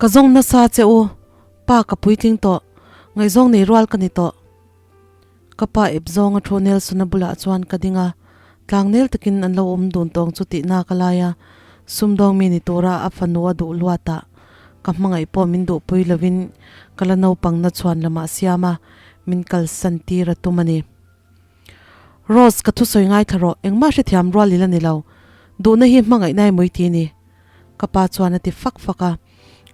Ka zawng nasa che u, pa ka puitling tawh, ngaihzawng nei rual ka ni tawh. Ka pa ep zawnga thu Nelson-a bulah chuan ka ding a, tlangnel takin an lo awm dun tawng chu tih nak a lai a, sumdawng mi ni tura a fanu a duh luatah ka hmangaih pawh min duhpui lovin ka la naupang na chhuan lamah siam a, min kalsan tir a tum a ni. Rose, ka thusawi ngaithla rawh, engmah hrethiam rual ila ni lo, duhna hi hmangaihna i mui ti ni. Ka pa chuan a ti fak fak a,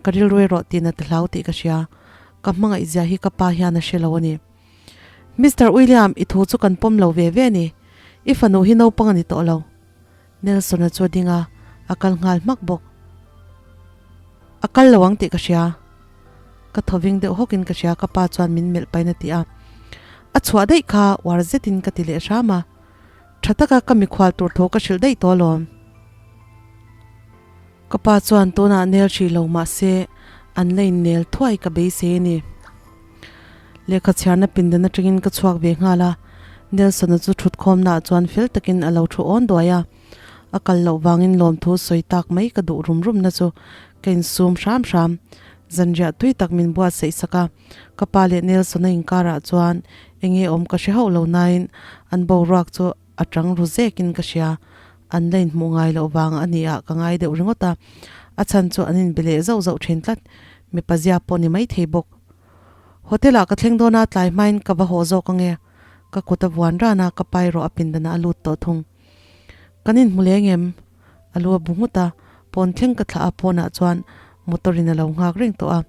ka rilru erawh tina ta hlau tih ka hria. Ka hmangaih zia hi ka pa hian a hre lo a ni. Mister William, i thu chu kan pawm lo ve ve a ni. I fanu hi naupang a ni tawh lo. Nelson-a chu a ding a, a kal nghal hmak bawk. A kal lo ang tih ka hria. Ka thawving deuh hawkin ka hria ka pa chuan min melh pain a ti a. A chhuah daih kha uar zetin ka ti leh hram a. Tha taka ka mikhual tur tho ka hrilh daih tawh alawm. Ka pa chuan tunah nel hrih lo mah se an la innel thuai ka beisei a ni. Lehkha chhiarna pindan atangin ka chhuak ve nghal a, Nelson-a chu thutkhawmnaah chuan fel takin a lo thu awn duai a. A kal loh vangin lawmthu sawi tak mai ka duh rum rumna chu ka insum hram hram. Zanriah tui tak min buatsaih sak a, Ka pa leh Nelson-a inkarah chuan eng nge awm ka hre hauh lo nain an boruak chu a tang ru zekin ka hria. An la inhmuh ngai loh vang a ni ah ka ngai deuh ringawt a, a chhan chu an inbe leh zauh zauh thin tlat. Mipa zia pawh ni maithei bawk. Hotel ah ka thleng dawn a, tlai hmain ka va haw zawk ange. Ka kut a vuan ran a, ka pa erawh a pindanah a lut tawh thung. Kan inhmu leng em? A lu a bu nghut a, pawn thleng ka thlah a, pawnah chuan motor in a lo nghak reng tawh a.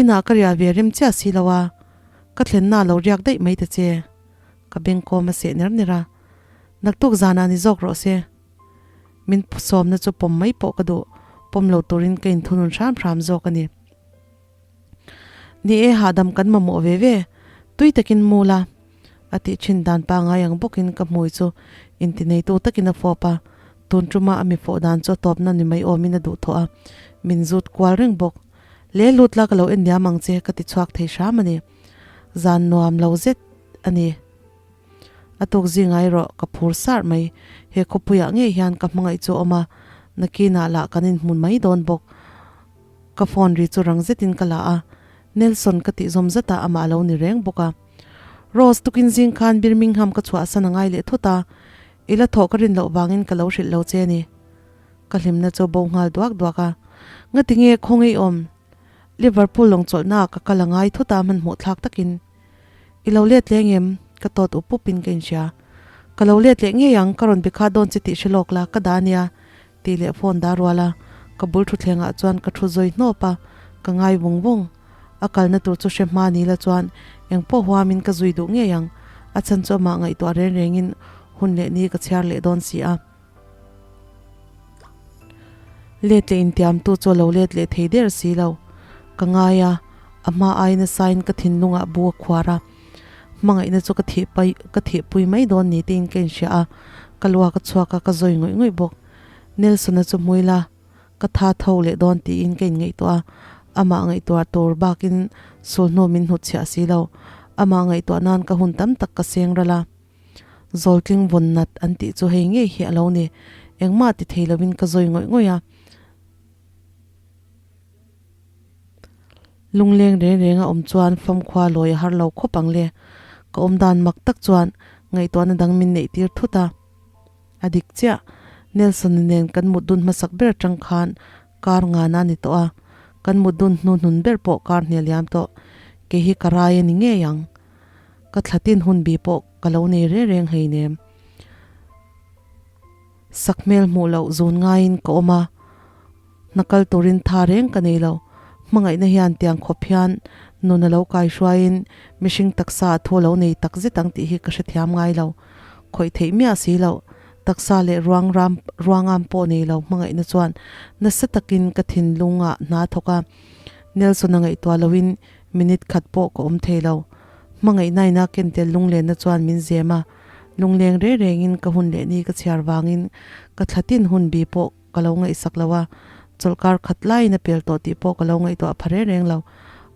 Inah ka rial ve rem chiah si lo a, ka thlenna a lo riak daih mai ta che. Ka beng kawm a seh ner ner a, Naktuk zanah ni zawk rawh se. Min sawmna chu pawm mai pawh ka duh, pawm lo turin ka inthunun hram hram zawk a ni. Ni e, hahdam kan mamawh ve ve, tui takin mu la. A tih thin dan pangai ang bawkin ka hmui chu intineitu takin a fawp a, tun tuma a mi fawh dan chu a tawpna ni mai awmin a duh thawh a, min zut kual reng bawk. Le lut la ka lo en diam ang che ka ti chhuak thei hram a ni. Zan nuam lo zet a ni. A tuk zingah erawh ka phur sar mai. He khawpuiah ngei hian ka hmangaih chu a awm a, nakinah lah kan inhmun mai dawn bawk. Ka phone ri chu rang zetin ka la a, Nelson ka tih zawm zat a, amah a lo ni reng bawk a. Rose tukin zing khan Birmingham ka chhuahsan a ngai leh thut a, i la thawh ka rin loh vangin ka lo hrilh lo che a ni. Ka hlimna chu bo nghal duak duak a, Ngati nge khawngaih awm? Liverpool lawng chawlhna ah ka kal a ngai thut a hmanhmawh thlak takin. I lo let leh ngem? Ka tawt up up in ka inhria. Ka lo let leh ngei ang, ka rawn be kha dawn che tih hre lawk la, ka dah ania tih leh phone dah rual a, ka bul thutthleng ah chuan ka thu zawi hnawp a, ka ngai vung vung. A kalna tur chu hre hma ni la chuan eng pawh huamin ka zui duh ngei ang, a chhan chu amah ngaihtuah reng rengin hun leh ni ka chhiar leh dawn si a. Let leh intiamtu chu a lo let leh thei der si lo. Ka ngai a, a hma ai nasain ka thinlungah bu a khuar a, hmangaihna chu ka thih pai ka thihpui mai dawn ni tiin ka inhria a, ka luak a chhuak a, ka zawi ngawih ngawih bawk. Nelson-a chu hmui la, ka tha tho leh dawn tiin ka inngaihtuah a, amah ngaihtuah tur bakin sulhnu min hnutchhiah si lo. Amah ngaihtuah nan ka hun tam tak ka seng ral a. Zawltling vawn nat an tih chu hei ngei hi a lo ni. Engmah ti thei lovin ka zawi ngawih ngawih a. Lungleng reng reng a awm chuan famkhua lawi a har lo khawp ang le. Ka awm dan mak tak chuan ngaihtuahna dang min neih tir thut a. A dik chiah. Nelson-a nen kan mut dun hmasak ber atang khan kar ngana a ni tawh a. Kan mut dun hnu hnun ber pawh kar hnial liam tawh. Kei hi ka rai a ni ngei ang. Ka thlatin hun bi pawh ka lo nei reng reng hleinem. Sakhmel hmuh loh zun ngaiin ka awm a, hna kal turin tha reng ka nei lo. Hmangaihna hian tiang khawp hian nun a lo kai hruaiin mihring taksa a thu a lo nei tak zet ang tih hi ka hrethiam ngai lo. Khawih theih miah si loh, taksa leh ruang ram ruangam pawh nei lo hmangaihna chuan nasa takin ka thinlungah hna thawk a. Nelson-a ngaihtuah loin Minute khat pawh ka awm thei lo. Hmangaihnaina kentel lunglenna chuan min zem a, lungleng reng rengin ka hun leh ni ka chhiar vangin ka thlatin hun bi pawh ka lo ngaihsak lo a, chawlhkar khat laiin a pel tawh tih pawh ka lo ngaihtuah pha reng reng lo.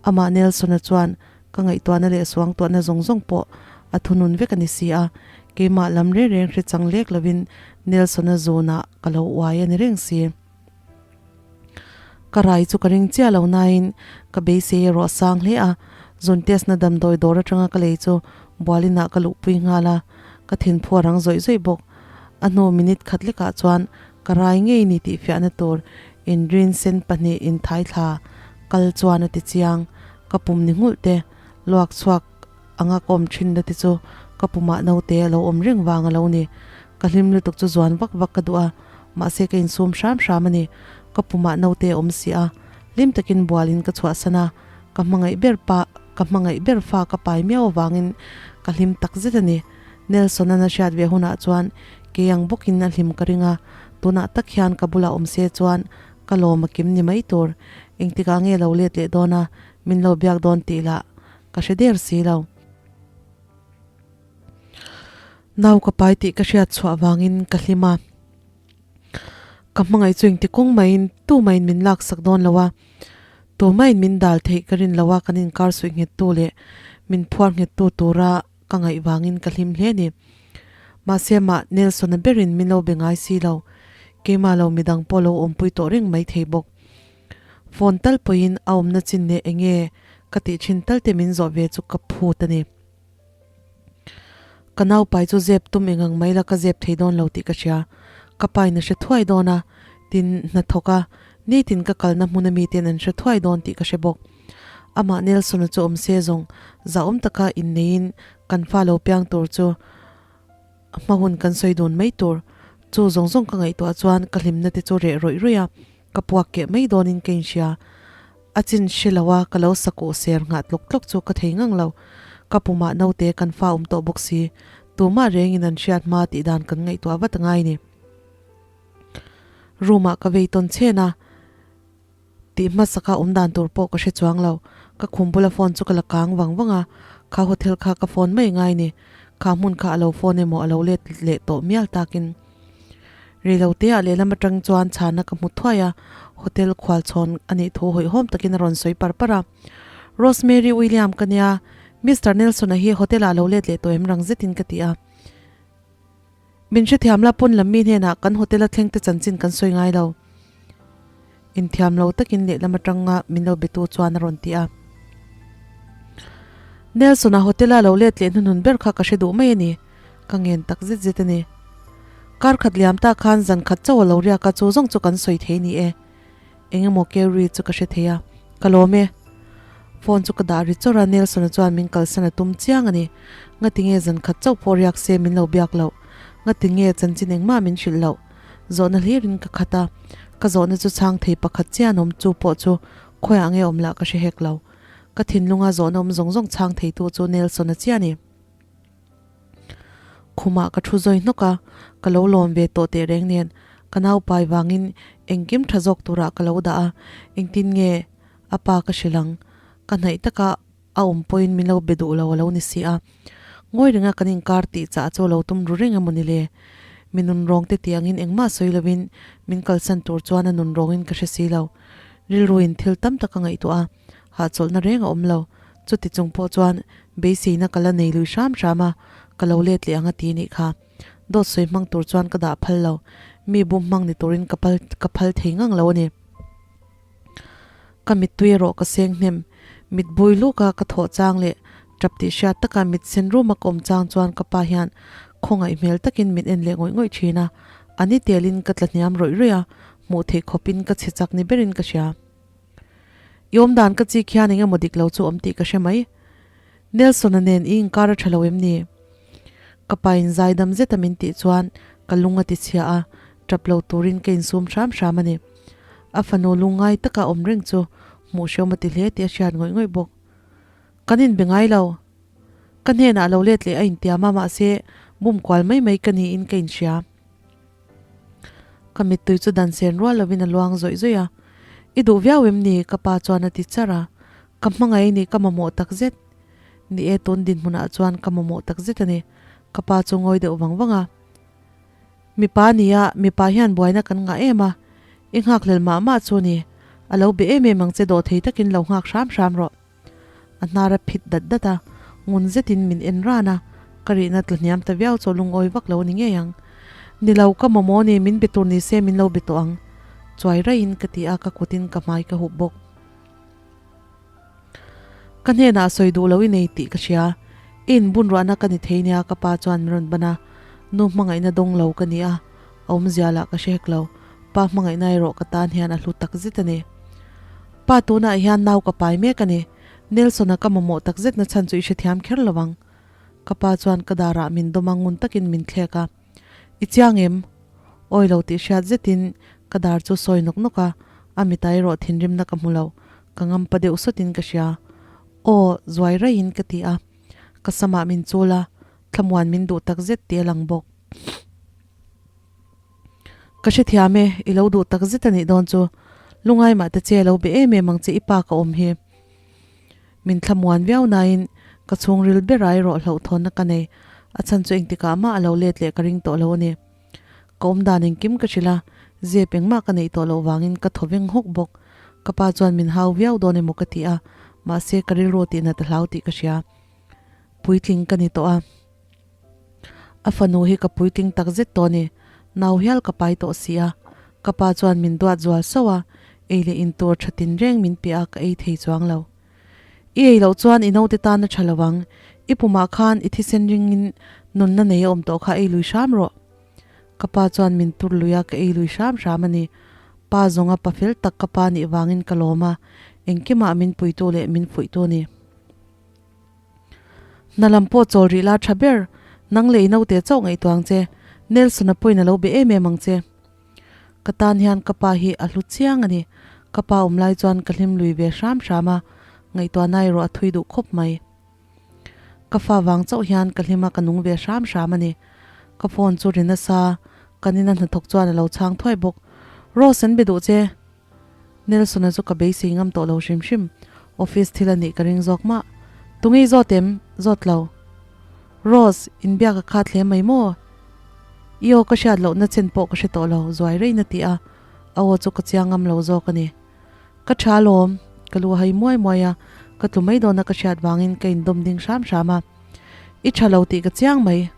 Amah Nelson-a chuan ka ngaihtuahna leh suangtuahna zawng zawng pawh a thunun vek a ni si a, keimah lam reng reng hre chang lek lovin Nelson-a zunah ka lo uai a ni reng si. Ka rai chu ka ring chiah lo nain ka beisei erawh a sang hle a, zun test na damdawi dawr atanga ka lei chu bualin ah ka luhpui nghal a, ka thinphu a rang zawih zawih bawk. A hnu minute khat lekah chuan ka rai ngei ni tih fiahna tur inrin sen pahnih inthai thla kal chuan a ti chiang. Ka pum ni nghulh te luak chhuak anga ka awm thin na te chu ka pumah naute a lo awm reng vang a lo ni. Ka hlim lutuk chu zuan vak vak ka duh a, mahse ka insum hram hram a ni. Ka pumah naute a awm si a, hlim takin bualin ka chhuahsan a, ka hmangaih ber pa ka hmangaih ber fa ka pai miau avangin ka hlim tak zet a ni. Nelson-a'n a hriat ve hunah chuan kei ang bawkin a hlim ka ring a, tunah tak hian ka bulah awm se chuan ka lawm a kim ni mai tur. Engtikah nge lo let leh dawn a, min lo biak dawn tih lah ka hre der si lo. Nau ka pai tih ka hriat chhuah vangin ka hlim a, ka hmangaih chu engti kawng maiin tu maiin min laksak dawn lo a, tu maiin min dal theih ka rin lo a, kan inkar suih nghet tu leh min phuar nghet tu tura ka ngaih vangin ka hlim hle a ni. Mahse mah Nelson-a berin min lo be ngai si lo, keimah lo midang pawh lo awmpui tawh reng mai thei bawk. Phone tal pawhin a awmna chin leh eng nge ka tih thin tal te min zawh ve chu ka phut a ni. Ka naupai chu zep tum eng ang mai la ka zep thei dawn lo tih ka hria. Ka pain a hre thuai dawn a, tin hnathawk a, nitin ka kalna hmun ami ten an hre thuai dawn tih ka hre bawk. Amah Nelson-a chu awm se zawng zahawm taka inneiin kan fa lo piang tur chu hma hun kan sawi dun mai tur. Chu zawng zawng ka ngaihtuah chuan ka hlimna te chu reh rawih rawih a, ka puak keh mai dawnin ka inhria. A chin hre lo a, ka lo sakuh ser nghah tlawk tlawk chu ka thei ngang lo. Ka pumah naute kan fa awm tawh bawk si, tumah rengin an hriat hma tih dan kan ngaihtuah vat a ngai ni. Room-ah ka vei tawn chhen a. Tih hmasaka awm dan tur pawh ka hre chuang lo. Ka khum bula phone chu ka la kang vang vang a, kha hotel kha ka phone mai ngai ni. Kha hmun kha a lo phone emaw a lo let leh tawh mial takin. Reiloteah lehlam atang chuan chhana ka hmu thuai a, hotel khualchhawn a nih thu hawihhawm takin a rawn sawi par par a. Rosemary William ka nia, Mister Nelson-a hi hotel-ah a lo let leh tawh em rang zetin ka ti a. Min hrethiam la pawn lam mi hnenah kan hotel a thleng te chanchin kan sawi ngai lo. Inthiam lo takin lehlam atanga min lo betu chuan a rawn ti a. Nelson-a hotel a lo let leh hnuhnun ber kha ka hre duh mai a ni. Ka ngen tak zet zet a ni. Kar khat liam ta khan zan khat chauh a lo riak a chu zawng chu kan sawi thei ni e. Eng emaw Kerry chu ka hre thei a, ka lawm e. Phone chu ka dah ri chawrh a, Nelson-a chuan min kalsan a tum chiang a ni. Ngati nge zan khat chauh pawh riak se min lo biak loh? Ngati nge chanchin engmah min hrilh loh? Zawhna hlirin ka khat a, ka zawhna chu chhang thei pakhat chiah an awm chu pawh chu khawiah nge awm lah ka hre hek lo. Ka thinlunga zawhna awm zawng zawng chhang theitu chu Nelson-a chiah a ni. Khumah ka thu zawi hnawk a, ka lo lawm ve tawh teh reng nen ka naupai vangin engkim tha zawk turah ka lo dah a, engtin nge a pa ka hrilh ang? Ka hnaih taka a awm pawhin min lo be duh lo a lo ni si a, ngawi renga kan inkar tih chah chu a lo tum ru reng emaw ni le? Mi nunrawng te tih angin engmah sawi lovin min kalsan tur chuan a nunrawngin ka hre si lo. Rilruin thil tam tak a ngaihtuah a, hahchawlhna reng a awm lo. Chuti chung pawh chuan beiseina ka la nei lui hram hram a, ka lo let leh ang a ti nih kha. Dawt sawi hmang tur chuan ka dah phal lo, mi bum hmang ni turin ka pal ka phal thei ngang lo a ni. Ka mittui erawh ka seng hnem, mit bui luk a ka thawh chang leh tap tih hriat taka mit sen rum a ka awm chang chuan ka pa hian khawngaih hmel takin min en leh ngawih ngawih thin a, a ni telin ka tla hniam rawih rawih a, hmuh theih khawpin ka chhe chak ni berin ka hria. I awm dan ka chik hian eng emaw dik lo chu awm tih ka hre mai. Nelson-a nen i inkar a tha lo em ni? Ka pa in zaidam zeta min tih chuan ka lung a ti chhia a, tap lo turin ka insum hram hram a ni. A fanu lungngai taka awm reng chu hmuh hreawm a ti hle tih a hriat ngawih ngawih bawk. Kan inbe ngai lo. Ka hnenah lo let leh a intiam a mahse bum kual mai mai ka niin ka inhria. Ka mittui chu dan sen rual lovin a luang zawih zawih a, I duh viau em ni? ka pa chuan a ti char a, Ka hmangaih ni ka mamawh tak zet. Ni e, tun dinhmunah chuan ka mamawh tak zet a ni, ka pa chu ngawi deuh vang vang a. Mipa nia, mipa hian buaina kan ngah em a, i nghakhlel mah mah chu ni, a lo be em em ang che dawh thei takin lo nghak hram hram rawh. A hnar a phit dat dat a, ngun zetin min en ran a, ka rihna tla hniam ta viau chu lungawi vak lo a ni ngei ang. Ni lo, ka mamawh ni, min be tur ni se min lo be tawh ang. Chuai raihin ka ti a, ka kutin ka hmai ka hup bawk. Ka hnenah sawi duh lo i nei tih ka hria. I inbunruahna ka ni thei nia ka pa chuan min rawn ban a. Nu hmangaihna dawng lo ka ni a, a awmzia lah ka hre hek lo. Pa hmangaihna erawh ka tan hian a hlu tak zet a ni. Pa tunah hian nau ka pai mek a ni. Nelson-a ka mamawh tak zetna chhan chu i hrethiam kher lo ang. Ka pa chuan ka darah min dawm a ngun takin min thlek a. I chiang em? Awi lo tih hriat zetin ka dar chu sawi nawk nawk a, a mita erawh thinrimna ka hmu lo, ka ngampa deuh sawtin ka hria. Aw, zuai raihin ka ti a, ka samah min chul a, thlamuan min duh tak zet tih a lang bawk. Ka hrethiam e, i lo duh tak zet a nih dawn chu. Lungai mah ta che lo be em em ang che i pa ka awm hi. Min thlamuan viau nain ka chhungril ber a erawh hlauhthawnna ka nei, a chhan chu engtikah mah a lo let leh ka ring tawh lo a ni. Ka awm dan engkim ka hrilh a, zep engmah ka neih tawh loh vangin ka thaw veng hawk bawk. Ka pa chuan min hau viau dawn emaw ka ti a, mahse ka rilru tihna ta hlau tih ka hria. Puitling ka ni tawh a. A fanu hi ka puitling tak zet tawh a ni. Nau hial ka pai tawh si a. Ka pa chuan min duat zual sauh a, ei leh in tur tha tinreng min pe a ka ei thei chuang lo. I ei loh chuan i naute tan a tha lo ang. I pumah khan i thisen ringin nunna nei a awm tawh kha ei lui hram rawh. Ka pa chuan min tur lui a ka ei lui hram hram a ni. Pa zawnga pa fel tak ka pa nih vangin ka lawm a, engkimah min puitu leh min fuihtu a ni. Hna lam pawh chawl rih la tha ber, nang leh i naute chauh ngaihtuah ang che, Nelson-a pawhin a lo be em em ang che. Ka tan hian ka pa hi a hlu chiang a ni, ka pa awm lai chuan ka hlim lui ve hram hram a, ngaihtuahna erawh a thui duh khawp mai. Ka fa vang chauh hian ka hlim a ka nung ve hram hram a ni. Ka phone chu ri nasa, kan ina hnathawk chuan a lo chhang thuai bawk. Rose an be duh che. Nelson-a chu ka beisei ngam tawh lo hrim hrim. Office thil a nih ka ring zawk mah. Tunge i zawt em? Zawt lo. Rose, inbiak a khat hle mai maw? I aw ka hriat lohna chen pawh ka hre tawh lo, zuai rein a ti a. A aw chu ka chiang ngam lo zawk a ni. Ka tha alawm, ka lu a hai muai muai a, ka tlu mai dawna ka hriat vangin ka indawm ding hram hram a. I tha lo tih ka chiang mai.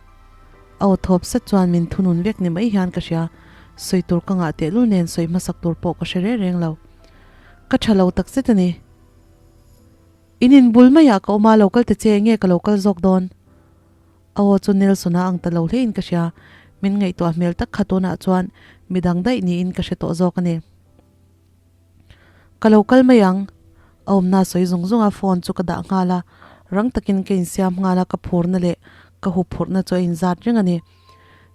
A aw thawp sat chuan min thunun vek ni mai hian ka hria. Sawi tur ka ngah tehlul nen sawi hmasak tur pawh ka hre reng reng lo. Ka tha lo tak zet a ni. In inbul maiah ka awm a, lo kal ta che nge ka lo kal zawk dawn? A aw chu Nelson-a ang ta lo hlein ka hria. Min ngaihtuah hmel tak kha tunah chuan midang daih niin ka hre tawh zawk a ni. Ka lo kal mai ang. A awmna sawi zung zung a phone chu ka dah nghal a, rang takin ka insiam nghal a, ka phurna leh ka huphurhna chu a inzat reng a ni.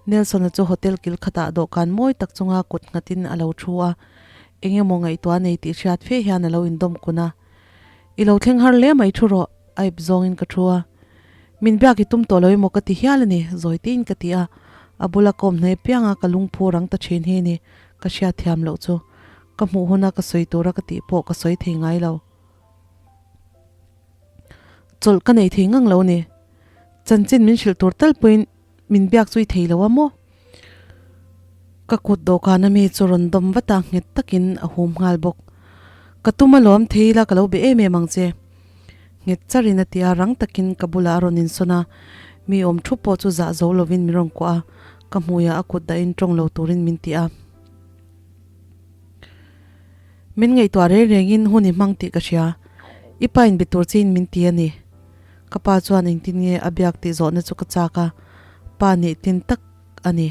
Nelson-a chu hotel kil khatah dawhkan mawi tak chunga kut nghatin a lo thu a, eng emaw ngaihtuah nei tih hriat fe hian a lo indawm kun a. I lo thleng har hle mai thu rawh, a ip zawngin ka thu a. Min biak i tum tawh lo emaw ka ti hial a ni, zawi tiin ka ti a. A bula ka awm hnai pianga ka lungphu rang ta thin hi a ni, ka hriat thiam loh chu. Ka hmuh huna ka sawi tura ka tih pawh ka sawi thei ngai lo. Chawlh ka nei thei ngang lo ni. Chanchin min hrilh tur tal pawhin min biak chu i thei lo a maw? Ka kut dawhkan ami chu rawn dawm vat a, nghet takin a hum nghal bawk. Ka tum alawm thei ila ka lo be em em ang che. Nghet charin a ti a, rang takin ka bulah a rawn insawn a, mi awm thu pawh chu zah zo lovin min rawn kuah a, ka hmuiah a kut dahin tawng lo turin min ti a. Min ngaihtuah reng rengin hun i hmang tih ka hria. I pa in be tur chiin min ti a ni. Ka pa chuan engtin nge a biak tih zawhna chu ka chak a, pa nih tin tak a ni.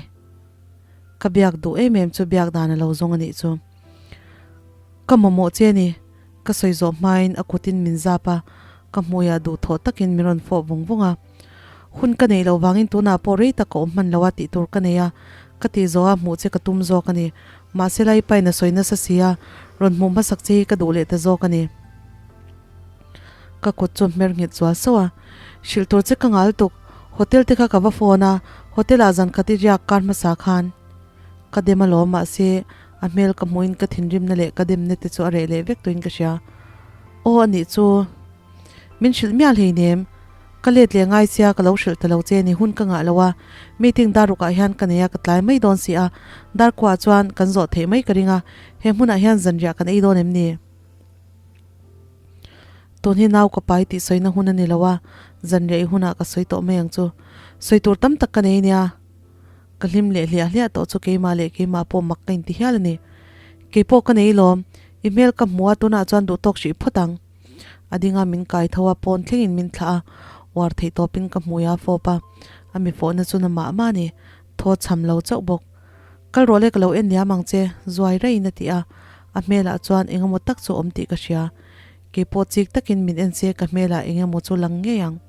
Ka biak duh em em chu biak dan a lo zawng a nih chu. Ka mamawh che a ni. Ka sawi zawh hmain a kutin min zap a, ka hmuiah duhthawh takin min rawn fawh vawng vawng a. Hun ka neih loh vangin tunah pawh rei tak ka awm hman lo a tih tur ka nei a, ka tih zawh a hmuh che ka tum zawk a ni. Mahse lai pain a sawi nasa si a, rawn hmuh hmasak che hi ka duh leh ta zawk a ni. Ka kut chu hmer nghet zual sauh a, hrilh tur che ka ngal tuk, hotel te kha ka va phone a, hotel ah zan khat i riak kar hmasa khan ka dem alawm mahse a hmel ka hmuhin ka thinrimna leh ka demna te chu a reh leh vek tuin ka hria. Aw anih chu. Min hrilh mial hleinem. Ka let leh ngai sia ka lo hrilh ta lo che ni hun ka ngah lo a, meeting dar rukah hian ka nei a ka tlai mai dawn si a, dar kuah chuan kan zawh theih mai ka ring a, he hmunah hian zanriah kan ei dawn em ni? Tun hi nau ka pai tih sawina hun a ni lo a, zanriah i hunah ka sawi tawh mai ang chu. Sawi tur tam tak ka nei nia. Ka hlim leh hliah hliah tawh chu keimah leh keimah pawh mak ka inti hial a ni. Keipawh ka nei lawm, i hmel ka hmu a tunah chuan duhtawk hrih phawt ang. A dinga min kai tho a, pawn thlengin min thlah a, uar theih tawpin ka hmui a fawp a, a mi fawhna chu na mah mah a ni, thaw chham lo chauh bawk. Kal rawh le ka lo en liam ang che, zuai raiin a ti a, a hmelah chuan eng emaw tak chu awm tih ka hria. Keipawh chik takin min en se ka hmelah eng emaw chu lang ngei ang.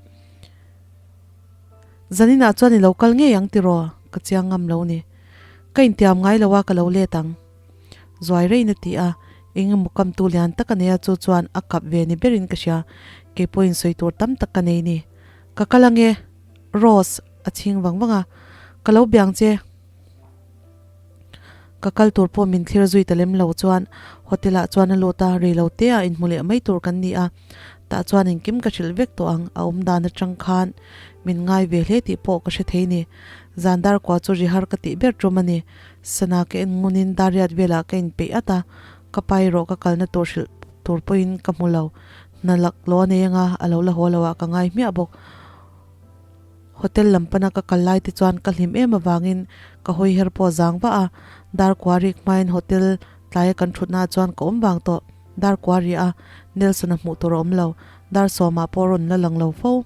Zaninah chuan i lo kal ngei ang tiraw? Ka chiang ngam lo ni. Ka intiam ngai lo a ka lo let ang. Zuai reiin a ti a, eng emaw kamtu lian tak a nei a chu chuan a kap ve ni berin ka hria. Keipawhin sawi tur tam tak ka nei ni. Ka kal ange Rose a chhing vang vang a, ka lo biang che. Ka kal tur pawh min thlir zui ta lem lo chuan hotel ah chuan a lut a, rei lo te ah inhmu leh mai tur kan ni a, tah chuan engkim ka hrilh vek tawh ang, a awm dan atang khan min ngai ve hle tih pawh ka hre thei ni. Zan dar kua chu ri har ka tih ber tum a ni, sana ka en ngun in dariat velah ka inpeih at a, ka pa erawh ka kalna tur hrilh tur pawhin ka hmu lo, hna lak lo a nei anga a lo la haw lo ah ka ngai hmiah bawk. Hotel lam pana ka kal lai te chuan ka hlim em avangin ka hawi her pawh zang vah a, dar kua rik hmain hotel tlaia kan thutna ah chuan ka awm vang tawh. Dar kua ri a, Nelson-a hmuh tur a awm lo, dar sawmah pawh rawn la lang lo fo.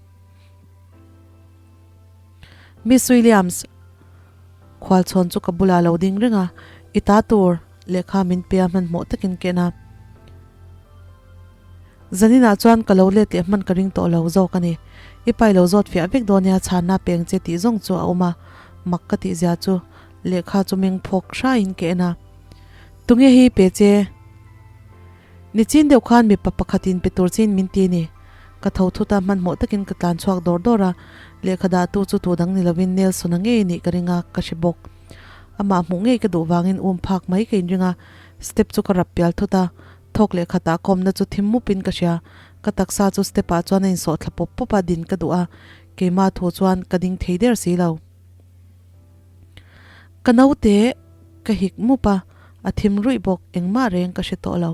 Miss Williams, Khualchhawn chu ka bulah lo ding reng a, I ta tur lehkha min pe a hmanhmawh takin ka en a. Zaninah chuan ka lo let leh hman ka ring tawh lo zawk a ni. I pai lo zawt fiah vek dawn nia chhanna peng che tih zawng chu a awm a, mak ka tih zia chu lehkha chu meng phawk hraiin ka en a. Tunge hi pe che? Nichin deuh khan mipa pakhatin pe tur chin min ti a ni. Ka tho thut a, hmanhmawh takin ka tlan chhuak dawr dawr a, lehkha dahtu chu tu dang ni lovin Nelson-a ngei a nih ka ring a, ka hre bawk. Amah hmuh ngei ka duh vangin um phak mai ka inring a, step chu ka rap pial thut a, thawk leh khatah ka awmna chu thim mupin ka hria. Ka taksa chu step ah chuan a insawh thla pawp pawp a, din ka duh a, keimah thu chuan ka ding thei der si lo. Ka naute ka hik mup a, a thim ruih bawk, engmah reng ka hre tawh lo.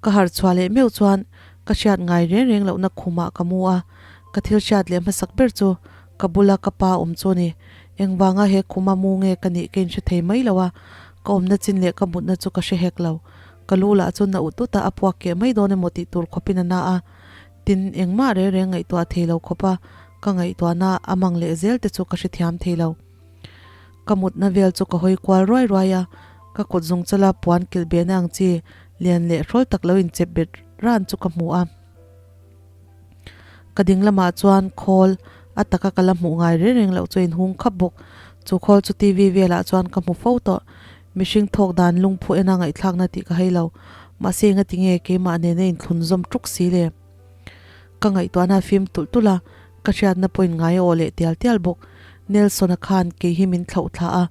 Ka harh chhuah leh meuh chuan ka hriat ngai reng reng lohna khumah ka mu a, ka thil hriat leh hmasak ber chu ka bula ka pa awm chu a ni. Engvanga he khuma mu nge ka nih ka inhre thei mai lo a, ka awmna chin leh ka mutna chu ka hre hek lo. Ka lu lah chu na ut ut a, a puak keh mai dawn emaw tih tur khawpin a na a. Tin, engmah reng reng ngaihtuah thei lo khawpa ka ngaihtuahna a mang leh zel te chu ka hrethiam thei lo. Ka mutna vel chu ka hawi kual ruai ruai a, ka kut zung chala puan kilh behna ang chi lian leh hrawl tak lo inchep bet ran chu ka hmu a. Ka ding lamah chuan khawl a taka ka la hmuh ngai reng reng loh chu a inhung khap bawk. Chu khawl chu TV velah chuan ka hmu fo tawh. Mihring thawk dan lungphu ena ngaihthlakna tih ka hei lo. Mahse engati nge keimah nena inthlun zawm tuk si le? Ka ngaihtuahna a fim tulh tulh a, ka hriatna pawhin ngai a aw leh tial tial bawk. Nelson-a khan kei hi min thlauh thla a,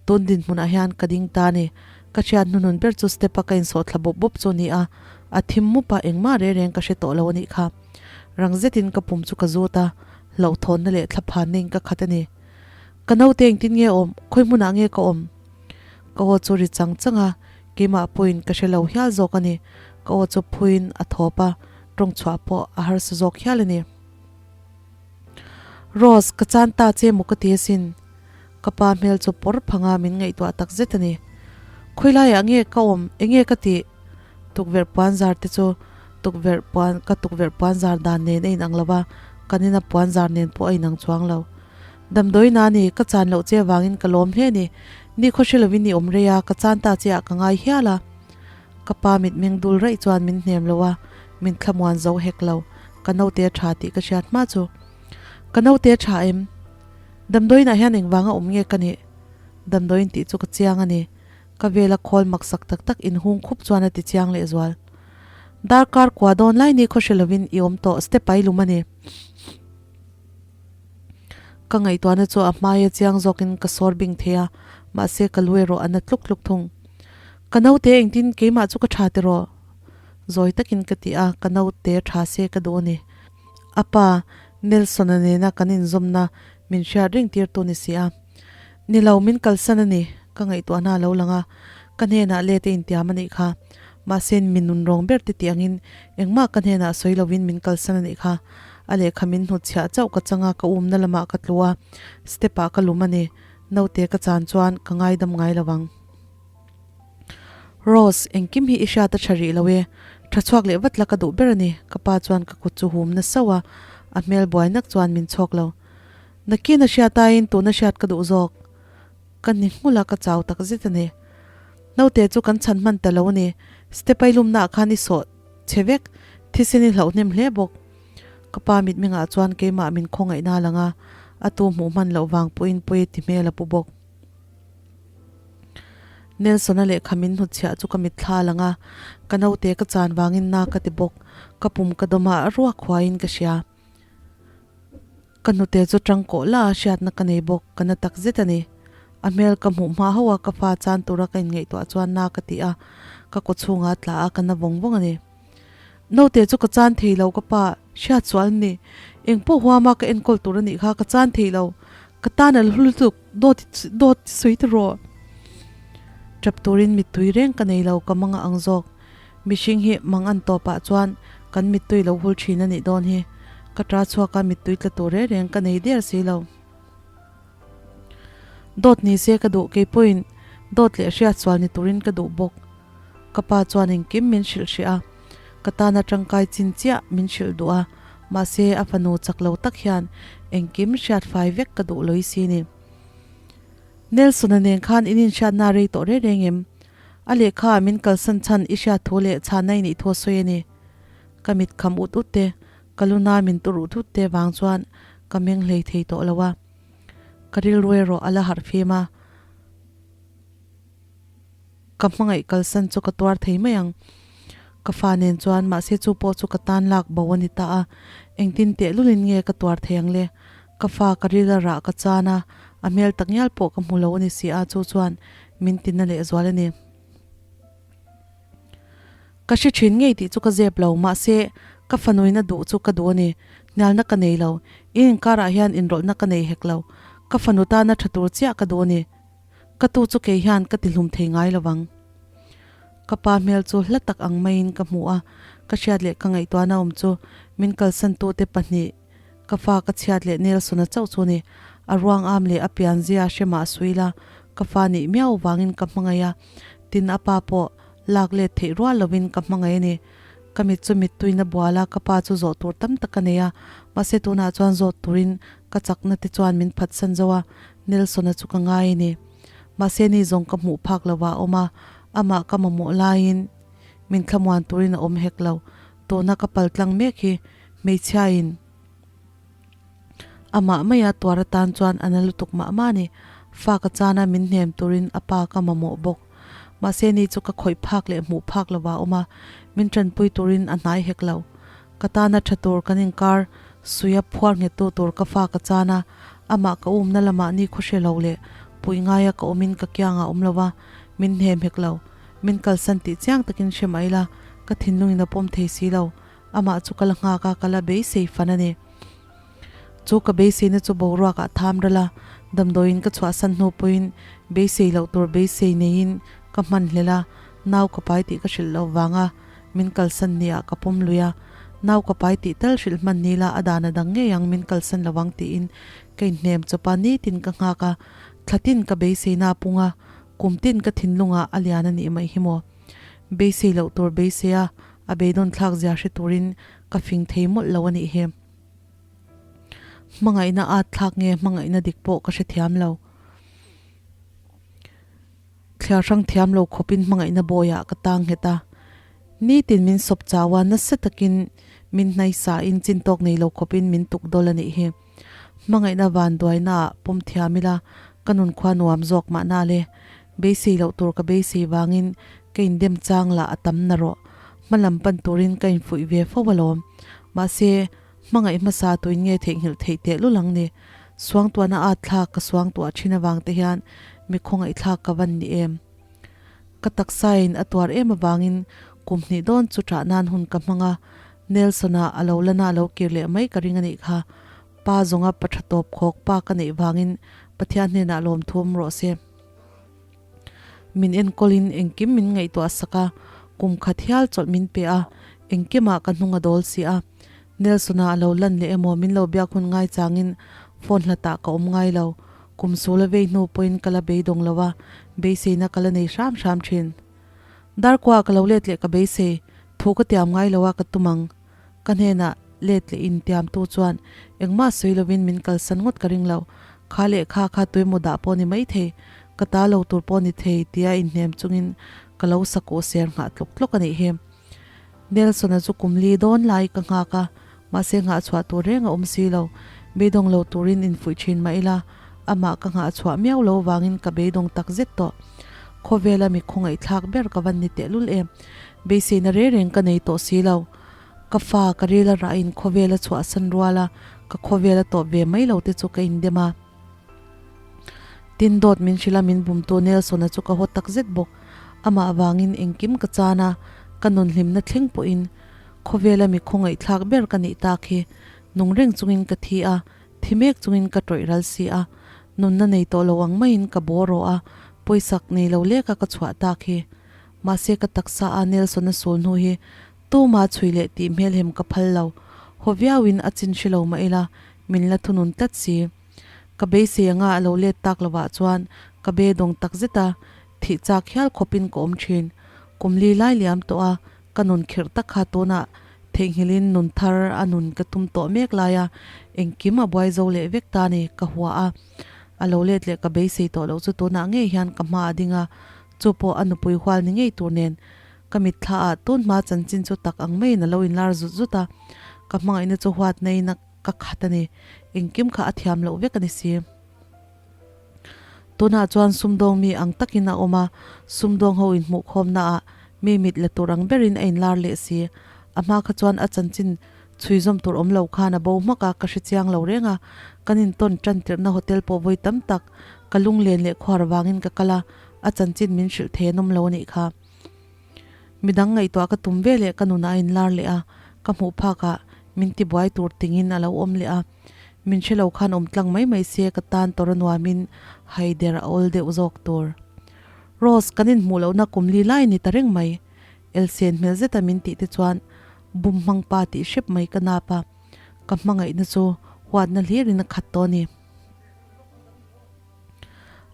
tun dinhmunah hian ka ding ta a ni. Ka hriat hnuhnun ber chu step-a ka insawh thla bawp bawp chu a ni a, a thim mup a, engmah reng reng ka hre tawh lo a nih kha. Rang zetin ka pum chu ka zut a, hlauhthawnna leh thlaphanna in ka khat a ni. Ka naute engtin nge awm? Khawi hmunah nge ka awm? Ka aw chu ri chang chang a, keimah pawhin ka hre lo hial zawk a ni. Ka aw chu phuiin a thawp a, tawng chhuah pawh a harsa zawk hial a ni. Rose, ka chan ta che maw ka ti asin. Ka pa hmel chu pawr phanga min ngaihtuah tak zet a ni. Khawi laiah nge ka awm? Enge ka tih? Tukverh puan zar te chu tukverh puan ka tukverh puan zar dan nen a inang lo va, kan ina puan zar nen pawh a inang chuang lo. Damdawi na ni, ka chan loh che avangin ka lawm hle ni. Ni khaw hre lovin i awm rei a, ka chan ta che ah ka ngai hial a. Ka pa mitmeng dul raih chuan min hnem lo a, min thlamuan zo hek lo. Ka naute a tha tih ka hriat hma chu. Ka naute a tha em? Damdawiinah hian engvanga awm nge ka nih? Damdawiin tih chu ka chiang a ni. Ka vela khawl maksak tak tak inhung khup chuan a ti chiang lehzual. Darkar kua dawn lai ni khaw hre lovin i awm tawh, step a i lum a ni. Ka ngaihtuahna chu a hmaia chiang zawkin ka sawr bing thei a, mahse ka lu erawh a na tluk tluk thung. Ka naute engtin keimah chu ka tha tiraw? Zawi takin ka ti a, ka naute tha se ka duh a ni. A pa, Nelson-a nena kan inzawmna min hriat reng tirtu ni si a. Ni lo, min kalsan a ni, ka ngaihtuahna a lo lang a, ka hnenah let a intiam a nih kha. Mahse, mi nun rawng ber te tih angin engmah ka hnenah sawi lovin min kalsan a nih kha. A lehkha min hnutchhiah chauh ka chang a, ka umna lamah ka tlu a, step ah ka lum a ni. Naute ka chan chuan ka ngaidam ngai lo ang. Rose, engkim hi i hriat a tha rih lo e. Tha chhuak leh vat la ka duh ber a ni, ka pa chuan ka kut chu hum na sauh a, a hmel buai nak chuan min chhawk lo. Nakin a hriat aiin tuna hriat ka duh zawk. Ka ni nghulh a, ka chau tak zet a ni. Naute chu kan chhan hman ta lo a ni, step ai lumnaah khan i sawh che vek, thisen i hlauh hnem hle bawk. Ka pa mitmengah chuan keimah min khawngaihna a lang a, a tu hmuh hman loh vang pawhin pawi ti hmel a pu bawk. Nelson-a lehkha min hnutchhiah chu ka mitthla a lang a, ka naute ka chan vangin na ka ti bawk, ka pum ka dawm a, a ruak huaiin ka hria. Ka hnute chu tang kawh la a hriatna ka nei bawk, ka na tak zet a ni. A hmel ka hmuh hma hauh a, ka fa chan tura ka inngaihtuah chuan na ka ti a, ka kawchhungah a tla a, ka na vawng vawng a ni. Naute chu ka chan thei lo ka pa, hriat sual ni. Eng pawh huama ka enkawl tur a nih kha ka chan thei lo. Ka tan a hlu lutuk, dawt dawt sawi ta rawh. Tap turin mittui reng ka nei lo ka manga ang zawk. Mihring hi mang an tawpah chuan kan mittui lo hul thin a nih dawn hi. Ka ta chhuak a mittui tla tur reng reng ka nei der si lo. Dawt ni se ka duh keipawhin dawt leh hriat sual ni turin ka duh bawk. Ka pa chuan engkim min hrilh hrih a, ka tana tangkai chin chiah min hrilh duh a, mahse a fanu chak lo tak hian engkim hriat fai vek ka duh lawih si ni. Nelson-a nen khan in inhriatna rei tawh reng reng em? A lehkha ah min kalsan chhan i hriat thu leh chhanna i nih thu a sawi a ni. Ka mit kham ut ut te, ka luna min tur ut ut te vang chuan ka meng hlei thei tawh lo a. Ka rilru erawh a la harh fim a. Ka hmangaih kalsan chu ka tuar thei mai ang. Ka fa nen chuan mahse chu pawh chu ka tan lak bo a ni ta a, engtin tehlulin nge ka tuar thei ang le? Ka fa ka ril a rah ka chan a, a hmel tak ngial pawh ka hmu lo a ni si a, chu chuan min tina lehzual a ni. Ka hre thin ngei tih chu ka zep lo, mahse ka fanuin a duh chu ka duh a ni. Hnialna ka nei lo, in inkarah hian inrawlhna ka nei hek lo. Ka fanu tana tha tur chiah ka duh a ni. Ka tu chu kei hian ka tihlum thei ngai lo vang. Ka pa hmel chu hla tak ang maiin ka hmu a, ka hriat leh ka ngaihtuahna awm chu min kalsantute pahnih, ka fa ka chhiat leh Nelson-a chauh chu ni. A ruang am leh a pianzia hre mah sui la, ka fa nih miau vangin ka hmangaih a, tin a pa pawh lak let theih rual lovin ka hmangaih a ni. Ka mit chu mittuina bual a, ka pa chu zawh tur tam tak ka nei a, mahse tunah chuan zawt turin ka chakna te chuan min phatsan zo a, Nelson-a chu ka ngai a ni. Mahse ni zawng ka hmuh phak lo ah a awm a, amah ka mamawh laiin min thlamuan turin a awm hek lo. Tuna ka pal tlang mek hi hmeichhiain amah maia tuar atan chuan a na lutuk mah mah a ni. Fa ka chana min hnem turin a pa ka mamawh bawk. Mahse ni chu ka khawih phak leh hmuh phak lo ah a awm a, min tanpui turin a hnai hek lo. Ka tana tha tur kan inkar suia phuar nghettu tur ka fa ka chan a, amah ka umna lamah ni khaw hre lo leh puih ngaia ka awmin ka kiangah awm lo va, min hnem hek lo. Min kalsan tih chiang takin hre mah ila, ka thinlungin a pawm thei si lo. Amah chu ka la nghak a, ka la beisei fan a ni. Chu ka beiseina chu boruakah tham ral a, damdawiin ka chhuahsan hnu pawhin beisei loh tur beisei neiin ka hman hlel a, nau ka pai tih ka hrilh loh vanga min kalsan ni ah ka pawm lui a, nau ka pai tih tal hrilh hman ni la a dan a dang ngei ang min kalsan lo ang tiin ka inhnem chawp a, nitin ka nghak a, thla tin ka beiseina a pung a, kum tin ka thinlungah a lian a nih mai hi maw. Beisei loh tur beisei a, a beidawn thlak zia hre turin ka fing thei mawlh lo a nih hi. Hmangaihna at thlak nge hmangaihna dik pawh ka hrethiam lo. Thliar hrang thiam lo khawpin hmangaihna bawiah ka tang nghet a. Nitin min sawp chau a, nasa takin min hnaisa in chin tawk nei lo khawpin min tuk dawl a nih hi. Hmangaihna vanduainaah pawm thiam ila ka nun khua nuam zawk mahna le. Beisei loh tur ka beisei vangin ka indem chang lah a tam na rawh. Hmalam pan turin ka infuih ve fo alawm. Mahse, hmangaih hmasa tuin nge theihnghilh theih teh lul ang ni? Suangtuahna at thlak ka suangtuah thin avang te hian mi khawngaihthlak ka van ni em? Ka taksain a tuar em avangin kum hnih dawn chu ṭah nan hun ka hmang a, Nelson-a a lo lana a lo kir leh mai ka ring a nih kha. Pa zawnga pa ṭha tawp khawk pa ka neih vangin Pathian hnenah lawmthu awm rawh se. Min enkawlin engkim min ngaihtuah sak a, kum khat hial chawlh min pe a, engkimah ka hnung a dawl si a. Nelson-a a lo lan leh emaw min lo biak hun ngai changin phone hlatah ka awm ngai lo. Kum sul a vei hnu pawhin ka la beidawng lo a, beiseina ka la nei hram hram thin. Darkua ka lo let leh ka beisei, thu ka tiam ngai lo a ka tum ang. Ka hnenah let leh in tiamtu chuan engmah sawi lovin min kalsan ngawt ka ring lo. Kha lehkha kha tuimaw dah pawh ni maithei, ka ta lo tur pawh ni thei tia inhnem chungin ka lo sakuh ser nghah tlawk tlawk a nih hi. Nelson-a chu kum li dawn lai ka nghak a, mahse nghah chhuah tur reng a awm si lo. Beidawng lo turin infuih thin mah ila, amah ka nghah chhuah miau lo vangin ka beidawng tak zet tawh. Khawvela mi khawngaihthlak ber ka van ni tehlul em. Beiseina reng reng ka nei tawh si lo. Ka fa ka ril a rahin khawvel a chhuahsan rual a, ka khawvel a tawp ve mai lo te chu ka indem a. Tin dawt min hrilh a min bumtu Nelson-a chu ka haw tak zet bawk. Amah avangin engkim ka chan a, ka nun hlimna thleng pawhin khawvela mi khawngaihthlak ber ka nih tak hi nung reng chungin ka thi a, thi mek chungin ka tawih ral si a. Nunna nei tawh lo ang maiin ka bawr rawh a, pawisak nei lo leka ka chhuah tak hi. Mahse ka taksa a Nelson-a sul hnu hi tuma chhui leh tih hmelhem ka phal lo. Haw viauin a chin hre lo mah ila min la thunun tlat si. Ka beisei anga a lo let tak lovah chuan ka be dawng tak zet a, thih chak hial khawpin ka awm thin. Kum li lai liam tawh a, ka nun khirh tak kha tunah theihnghilhin nun thar a nun ka tum tawh mek lai a, engkim a buai zo leh vek ta ni ka hua a. A lo let leh ka beisei tawh loh chu tunah ngei hian ka hma a ding a, Chu pawh a nupui hual ni ngei tur nen ka mitthla ah tun hma chanchin chu tak ang maiin a lo inlar zut zut a, ka hmangaihna chu huat naiin a ka khat a ni. Engkim kha a thiam loh vek a ni si. Tunah chuan sumdawng mi ang takin a awm a, sumdawng ho inhmuhkhawmna ah mi mit la tur ang berin a inlar leh si. A hma kha chuan a chanchin chhui zawm tur awm lo khan a bo hmak a, ka hre chiang lo reng a. Kan intawn tan tirhna hotel pawh vawi tam tak ka lunglen leh khuar vangin ka kal a, a chanchin min hrilh thei an awm lo a nih kha. Midang ngaihtuah ka tum ve leh ka nunah a inlar leh a, ka hmuh phakah min tibuai tur tingin a lo awm leh a. Min hre lo khan awm tlang mai mai se ka tan tawr a nuamin haider a awl deuh zawk tur. Rose, kan inhmuh lohna kum li lai ni ta reng mai. Elsen hmel zeta min tih te chuan bum hmang pa tih hrep mai ka nap a, ka hmangaihna chu huatna hlirin a khat tawh a ni.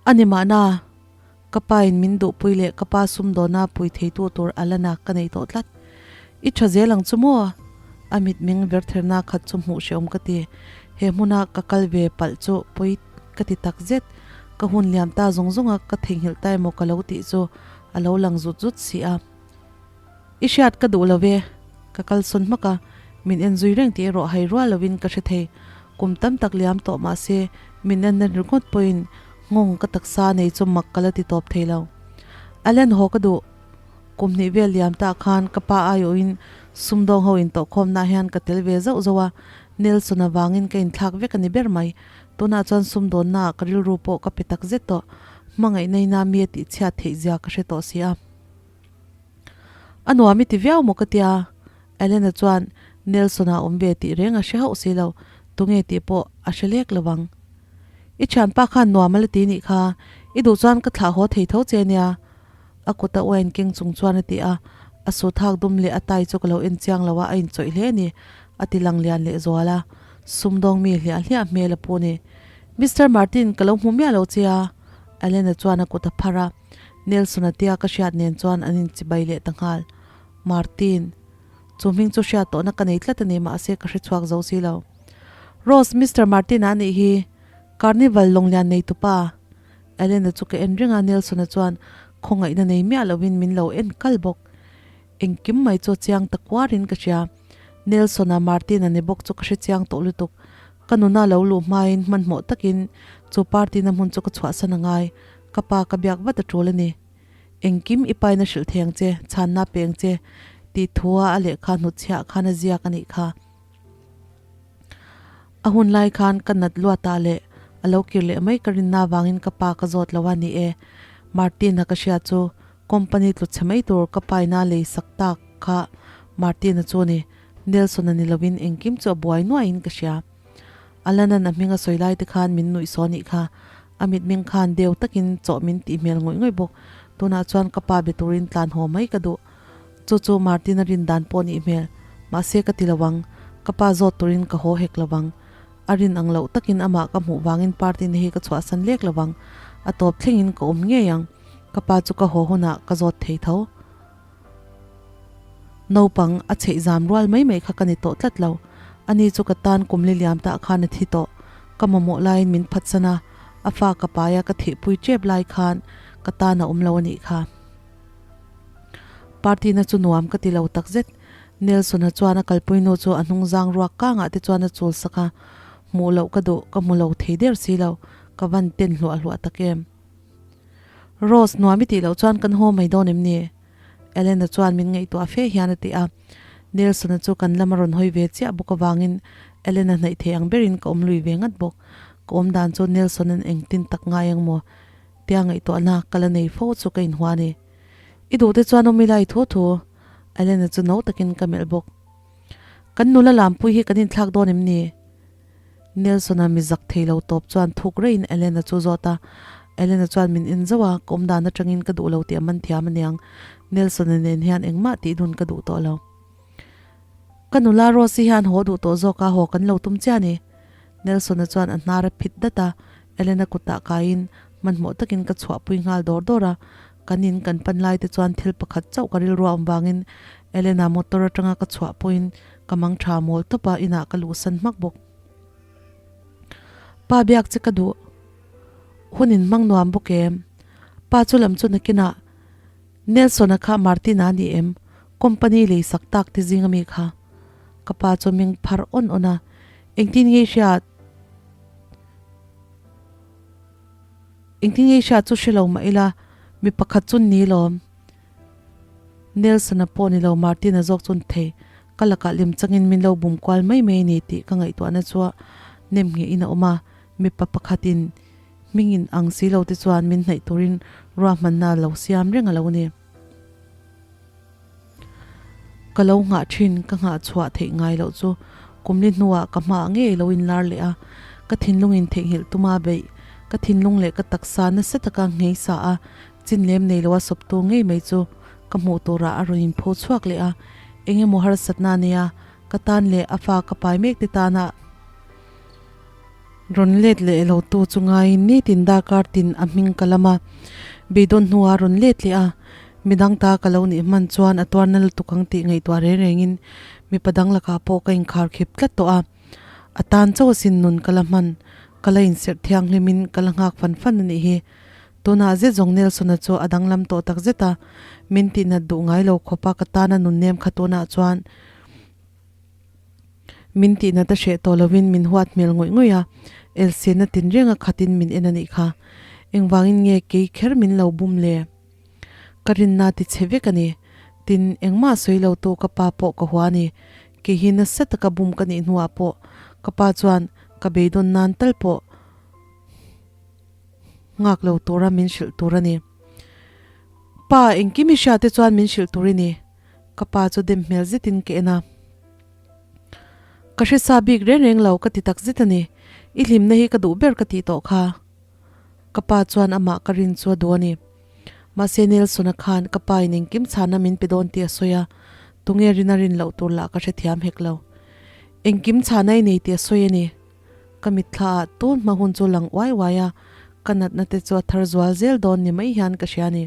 A ni mahna, ka pa in min duhpui leh ka pa sumdawna pui theitu tur a la na ka nei tawh tlat. I tha zel ang chu maw? A mitmeng vertherna khat chu hmuh hrehawm ka ti. He hmuna ka kal ve palh chu pawi ka ti tak zet. Ka hun liam ta zawng zawng a, ka theihnghilh ta emaw ka lo tih chu a lo lang zut zut si a. I hriat ka duh lo ve, ka kalsawn hmak a, min en zui reng tih erawh hai rual lovin ka hre thei. Kum tam tak liam tawh mah se, min en nen ringawt pawhin nghawng ka taksa nei chu mak ka la ti tawp thei lo. Allen haw ka duh. Kum hnih vel liam tah khan ka pa aiawhin sumdawng ho intawhkhawmnaah hian ka tel ve zauh zauh a, Nelson avangin ka inthlak vek a ni ber mai. Tunah chuan sumdawnnaah ka rilru pawh ka pe tak zet tawh. Hmangaihna ina mi a tihchhiat theih zia ka hre tawh si a. A nuam i ti viau maw ka tia? Elena chuan Nelson-a awm ve tih reng a hre hauh si lo, tunge tih pawh a hre lek lo ang. I thianpa khan nuam a la ti nih kha, i duh chuan ka thlah haw thei tho che nia. A kut a uain keng chung chuan a ti a, a suit hak dum leh a tai chu ka lo en chiang lo a, a inchawih hle a ni, a ti lang lian leh zual a, sumdawng mi hliah hliah hmel a pu ni. Mister Martin, ka lo hmu miah lo che a, Elena chuan a kut a phar a. Nelson-a tia ka hriat nen chuan an inchibai leh ta nghal. Martin. Chu hming chu hriat tawhna ka nei tlat a ni mahse ka hre chhuak zo si lo. Rose, Mister Martin-a a nih hi. Carnival lawnglian nei tupa. Elena chu ka en reng a, Nelson-a chuan khawngaihna nei miah lovin min lo en kal bawk. Engkim mai chu a chiang ta kuarin ka hria. Nelson-a Martin-a ni bawk chu ka hre chiang tawh lutuk. Ka nuna lo luh hmain hmanhmawh takin chu party-na hmun chu ka chhuahsan a ngai. Ka pa ka biak vat a tul a ni. Engkim i paina hrilh thei ang che, chhanna pe ang che, tih thua a lehkha hnutchhiah khan a ziak a nih kha. A hun lai khan ka nat luatah leh a lo kir leh mai ka rinna avangin ka pa ka zawt lo a ni e. Martin-a ka hria chu company tlu chhe mai tur ka paina lei sak tak kha Martin-a chu a ni. Nelson-a ni lovin engkim chu a buai nuaiin ka hria. Alana'n a hming a sawi lai te khan min nuih saw nih kha. A mitmeng khan deu takin chawh min tih hmel ngawih ngawih bawk. Tunah chuan ka pa be turin tlan haw mai ka duh. Chu chu Martin-a rin dan pawh nih hmel. Mahse ka ti lo ang. Ka pa zawt turin ka haw hek lo vang. A rin ang loh takin amah ka hmuh vangin party na hi ka chhuahsan lek lo vang. A tawp thlengin ka awm ngei ang. Ka pa chu ka haw hunah ka zawt thei tho. Naupang a chheih zam rual mai mai kha ka ni tawh tlat lo. Ani chu ka tan kum li liam tah khan a thi tawh. Ka mamawh laiin min phatsan a, a fa ka paia ka thihpui tep lai khan ka tan a awm lo a nih kha. Party na chu nuam ka ti lo takzet. Nelson-a chuan a kalpui nu chu a hnung zang ruak kangah te chuan a chul sak a, hmuh loh ka duh, ka hmu lo thei der si lo, ka van ten hluah hluah tak em. Rose, nuam i tih loh chuan kan haw mai dawn em ni? Elena chuan min ngaihtuah fe hian a ti a. Nelson-a chu kan lam a rawn hawi ve chiah bawk avangin Elena hnaih thei ang berin ka awm lui ve ngat bawk. Ka awm dan chu Nelson-a'n engtin tak ngai ang maw? Tia ngaihtuahna ka la nei fo chu ka inhua a ni. I duh te chuan awm ila i thu thu. Elena chu no takin ka melh bawk. Kan nula lampui hi kan inthlak dawn em ni? Nelson-a mi zak thei lo tawp chuan thuk reiin Elena chu zawt a. Elena chuan min en zauh a, ka awm dan atangin ka duh lo tih a man thiam aniang. Nelson-a nen hian engmah tih dun ka duh tawh lo. Ka nula Rose-i hian haw duh tawh zawk a, haw kan lo tum chiah a ni. Nelson-a chuan a hnar a phit dat a, Elena kutah kaiin hmanhmawh takin ka chhuahpui nghal dawr dawr a. Kan in kan pan lai te chuan thil pakhat chauh ka rilru a awm vangin Elena motor atanga ka chhuah pawhin ka mang tha mawl tawp a, inah ka luhsan hmak bawk. Pa biak che ka duh. Hun in hmang nuam bawk em? Pa chu lam chu nakinah Nelson-a kha Martin-a a ni em? Company lei sak tak te zing ami kha. Ka pa chu meng phar awn awn a, Engtin nge i hriat? Engtin nge i hriat chu hre lo mah ila, mi pakhat chu ni lawm. Nelson-a pawh ni lo Martin-a zawk chuan thei ka lakah lem changin min lo bum kual mai mai a ni tih ka ngaihtuahna chu nem nghehin a awm a, mipa pakhatin hmingin ang si lo te chuan min hnaih turin ruahmanna lo siam reng a lo ni. Ka lo nghah thin, ka nghah chhuah theih ngai loh chu kumli hnuah ka hmaah ngei lo inlar leh a, ka thinlungin theihnghilh tuma beih, ka thinlung leh ka taksa nasa taka nghei sa a, chin lem nei loa sawptu ngei mai chu ka hmuh turah a rawn inpho chhuak leh a, eng emaw harsatna a nia, ka tan leh a fa ka pai mek te tana rawn let leh lo tu chu ngaiin nitin darkar tin a hming ka lam a, beidawn hnuah a rawn let leh a, midang ta ka lo nih hman chuan a tuarna lutuk ang tih ngaihtuah reng rengin mipa dang lakah pawh ka inkhar khip tlat tawh a. A tan chauh asin nun ka la hman, ka la inserh thianghlimin ka la nghak fan fan a nih hi. Tunah zet zawng Nelson-a chu a danglam tawh tak zet a, min tihnat duh ngai lo khawp a, ka tana nun nem kha tunah chuan min tihnat a hreh tawh lovin min huat hmel ngawih ngawih a, elsiana tinrenga khatin min en a nih kha. Engvangin nge kei kher min lo bum le? Ka rinna ti chhe vek a ni. Tin, engmah sawi lo tu ka pa pawh ka hua a ni. Kei hi nasa taka bum ka nih hnuah pawh ka pa chuan ka beidawn nan tal pawh nghak lo tura min hrilh tur a ni. Pa, engkim i hria te chuan min hrilh tur i ni. Ka pa chu dem hmel zetin ka en a. Ka hresa bik reng reng lo ka ti tak zet a ni. I hlimna hi ka duh ber ka tih tawh kha. Ka pa chuan amah ka rin chu a duh a ni. Mahse Nelson-a khan ka pa in engkim chhana min pe dawn tih a sawi a, tunge rin a rin loh tur lah ka hrethiam hek lo. Engkim chhana i nei tih a sawi a ni. Ka mitthla ah tun hma hun chu lang uai uai a, ka natna te chu a thar zual zel dawn ni mai hian ka hria a ni.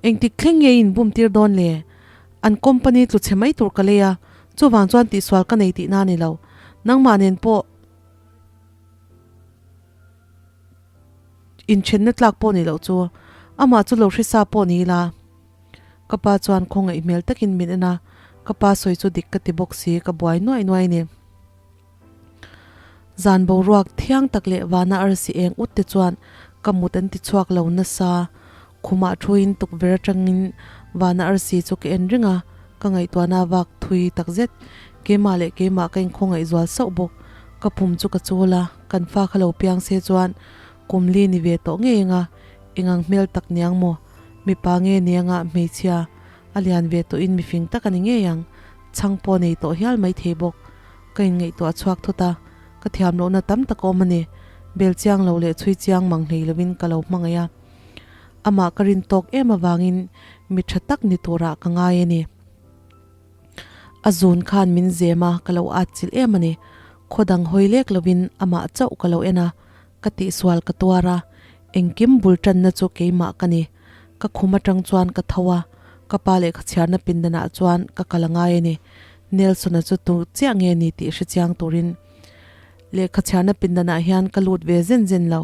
Engtik thleng nge i inbum tir dawn le? An company tlu chhe mai tur ka lei a, chuvang chuan tihsual ka nei tihna a ni lo. Nangmah nen pawh inthenna tlak pawh ni loh chu amah chu lo hrisa pawh ni ila. Ka pa chuan khawngaih hmel takin min en a, ka pa sawi chu dik ka ti bawk si, ka buai nuai nuai a ni. Zan boruak thiang tak leh vana arsi eng ut te chuan ka mut an ti chhuak lo nasa. Khumah thuin tukverh atangin vana arsi chu ka en reng a, ka ngaihtuahna vak thui takzet. Keimah leh keimah ka inkhawngaih zual sauh bawk. Ka pum chu ka chul a, kan fa kha lo piang se chuan kum li ni ve tawh ngei anga, engang hmel tak niang maw? Mipa nge nianga hmeichhia a lian ve tawhin mifing tak a ni ngei ang. Chhang pawh nei tawh hial mai thei bawk. Ka inngaihtuah chhuak thut a, ka thiam lohna tam tak a awm a ni. Bel chiang lo leh chhui chiang mang hlei lovin ka lo hmangaih a. Amah ka rin tawk em avangin mi tha tak ni turah ka ngai a ni. A zun khan min zem a, ka lo atchilh em a ni. Khaw dang hawi lek lovin amah chauh ka lo en a, ka tihsual ka tuar a, engkim bul tanna chu keimah ka ni. Ka khum atang chuan ka tho a. Ka pa lehkha chhiarna pindanah chuan ka kal a ngai a ni. Nelson-a chu tu chiah nge ni tih hre chiang turin lehkha chhiarna pindanah hian ka lut ve zen zen lo.